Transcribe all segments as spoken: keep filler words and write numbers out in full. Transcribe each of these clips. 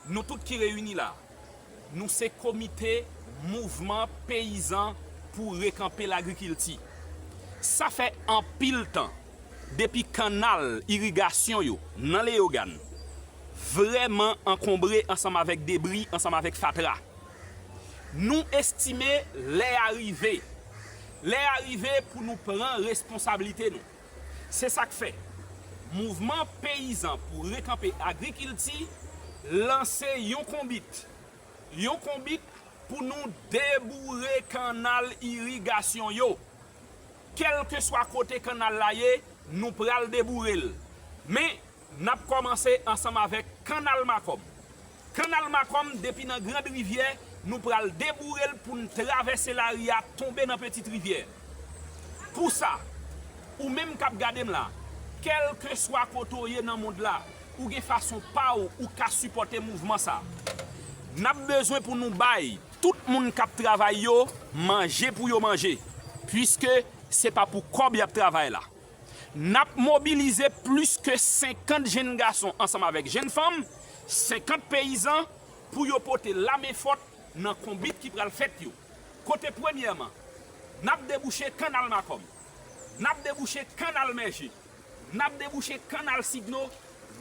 Nou tout ki reyini la, nou se komite mouvman peyizan pou rekanpe lagrikilti. Sa fè anpil tan depi kannal irigasyon yo nan Leyogàn vrèman ankonbre ansanm avèk debri, ansanm avèk fatra. Nou estime lè a rive. Lè a rive pou nou pran responsablite nou. Se sa k fè Mouvman Peyizan pou Rekanpe Agrikilti lanse yon konbit. Yon konbit pou nou deboure kannal irigasyon yo. Kèlkeswa kote kannal la ye, nou pral deboure l. Men, n ap kòmanse ansanm avèk kannal Makòm. Kannal Makòm, depi nan Grand Rivyè, nou pral deboure l pou n travèse lari a, tonbe nan Pitit Rivyè. Pou sa, ou menm k ap gade m la, kèlkeswa kote w ye nan mond la, ou gen fason pa w ou ka sipòte mouvman sa. N ap bezwen pou nou bay tout moun k ap travay yo manje pou yo manje, piske se pa pou kòb y ap travay la. N ap mobilize plis ke senkant jenn gason ansanm avèk jenn fanm, senkant peyizan, pou yo pote lame fòt nan konbit ki pral fèt yo. Kote premyèman, n ap debouche kannal Makòm, n ap debouche kannal Mèje, n ap debouche kannal Signo,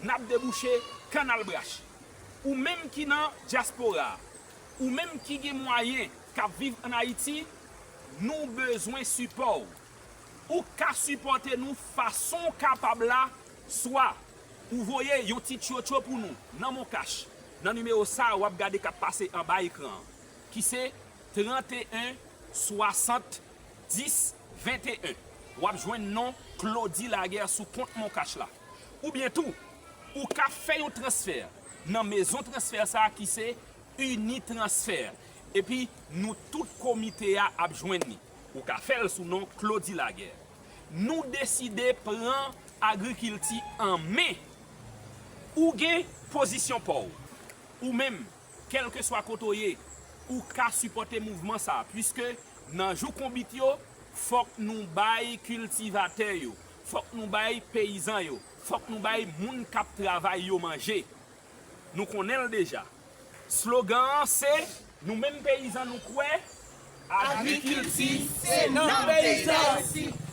n ap debouche kannal Brach. Ou menm ki nan dyaspora a, ou menm ki gen mwayen k ap viv ann Ayiti, nou bezwen sipò w. Ou ka sipòte nou fason w kapab la, swa ou voye yon ti tchotcho pou nou nan MonCash, nan nimewo sa a w ap gade k ap pase anba ekran an, ki se trannteyen swasant dis venteyen. W ap jwenn non Claudy Laguerre sou kont MonCash la. Oubyen tou, ou ka fè yon transfè nan mezon transfè sa a ki se Unitransfer. Epi nou tout komite a ap jwenn li. Ou ka fè l sou non Claudy Laguerre. Nou deside pran agrikilti an men. Ou gen pozisyon pa w. Ou menm, kèlkeswa kote w ye, ou ka sipòte mouvman sa a, piske nan jou konbit yo, fòk nou bay kiltivatè yo, fòk nou bay peyizan yo, fòk nou bay moun k ap travay yo manje. Nou konnen l deja. Slogan an se, nou menm peyizan nou kwè, agrikilti se nan peyizan.